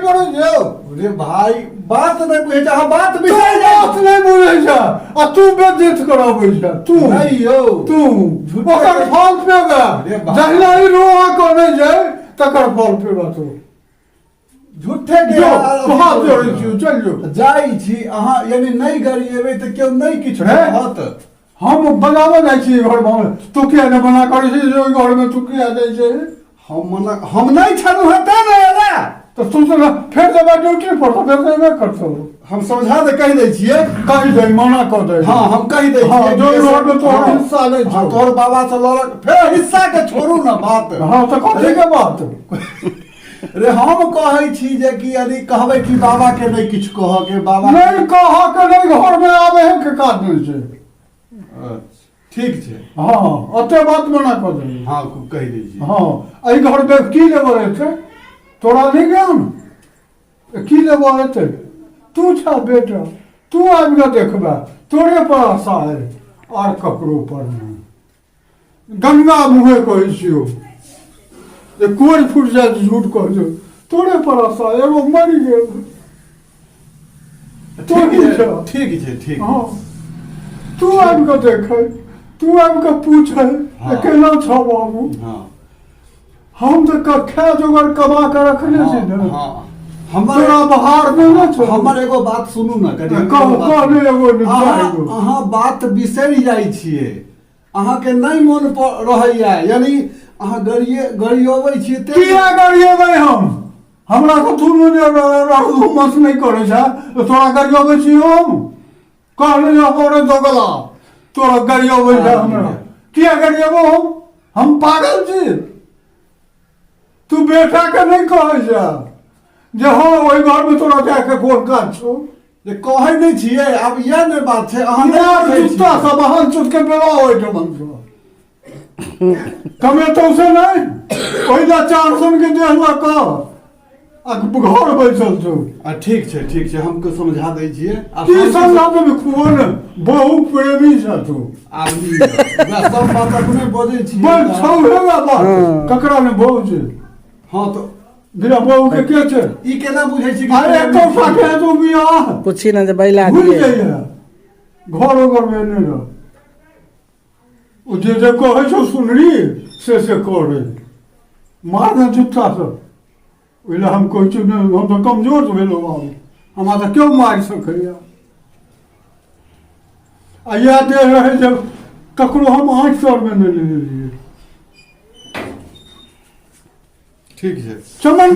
करै छै रे भाई बात नहि बुझै छै अहाँ बात बिसरि तू जाइ बात नहि बुझै छै आ तू बेज्जत कराबै छै तू नहि यौ तू झूठे ओकर फल पेबे रे भाई। जहिना ई रोआ करै छै तकर फल पेबे तू झूठे के जो हाथ जोड़ै छियौ चल जो जाइ छी अहाँ यानी नहि गरिएबै तऽ केओ नहि किछु रे। कहत हम बनाबऽ जाइ छियै घरमे तू किया नहि मना करै छी जे ओहि घरमे तू किया जाइ छै हम मना हम नहि छलहुँ हेँ तेँ ने एला तऽ तू तऽ फेर जेबा ड्यूटी पर तऽ फेर तऽ एबे करतौ हम समझा दे कहि दै छियै कहि दे मना कऽ दे हाँ हम कहि दै हाँ, छियै जो कि घरमे तोहर हाँ, हिस्सा नहि छौ। हाँ, तोहर बाबा से लड़क फेर हिस्सा के छोड़ू ने बात हाँ तऽ कथी के बात रे हम कहै छी जे कि यदि कहबै कि बाबा के नहि किछु कहऽ के बाबा नहि कहऽ के नहि घरमे आबै है के काज नहि छै अच्छा, ठीक छै हाँ ओते बात मना कऽ दे हाँ कहि दै छी हाँ एहि घरमे की लेबऽ एतै तोरा नहि ज्ञान की लेबऽ एतै तू छह बेटा तू आबि कऽ देखबे तोरे पर आशा है आर ककरो पर नहि गंगा मुँहे कहै छियौ जे कोरि फुटि जायत झूठ कहै छौ तोरे पर आशा एगो मरि गेल ठीक तोही छै छह ठीक छै ठीक हँ तू आबि कऽ देखै तू आबि कऽ पूछै हँ। केना छौ बाबू हँ हम तऽ खाय जोगर कमा कऽ रखने छी ने हँ हमर तोरा बहार नहि ने छौ हमर एगो बात सुनू ने कनि कह कह ने एगो ने अहाँ एगो। अहाँ बात बिसरि जाइ छियै अहाँके नहि मोन पर रहैया यानी अहाँ गरिए गरियबै छियै तें किया गरिएबै हम हमरा तऽ तू हुमस नहि करै छै तऽ तोरा गरियबै छी हम कहले जे हमरे दोगला तोरा गरियबै छै हमरा किया गरिएबो हम हम पागल छी तू बेटाके नहि कहै छै जे हँ ओहि घरमे तोरा जायके कोन काज छौ जे कहै नहि छियै आब इएह ने बात छै अहाँ नहि यार बुझै जुत्ता छियै। सब अहाँ चुट के बेला ओहिठमन सँ कमेतौ से नहि ओहि लए चार सौ के देह लऽ कऽ आ घर बैसल छौ आ ठीक छै ठीक छै हम के समझा दै छियै आ की शान्ति से- समझा देबी खुओ ने बहु प्रेमी छ तू आब ई वएह सब बात अपने बजै छियै बड़ छौ हे बात ककरा ने बहु छै हँ तऽ बिना बहु के के छै ई केना बुझै छी कि अरे प्रेमी तो छी? साथे तू बियाह पूछी ना जे बैला भूल दिए जाइए घर ओकर में नहि रह ओ जे जे कहै छौ सुनरी से से करे मार ने जुत्ता से ओहि लए हम कहै छियौ नहि हम तऽ कमजोर भेलहुँ आब हमरा तऽ केओ मारि सकैए आ इएह देह रहै जब ककरो हम आँखि तरमे नहि लेने रहियै ठीक छै चमन।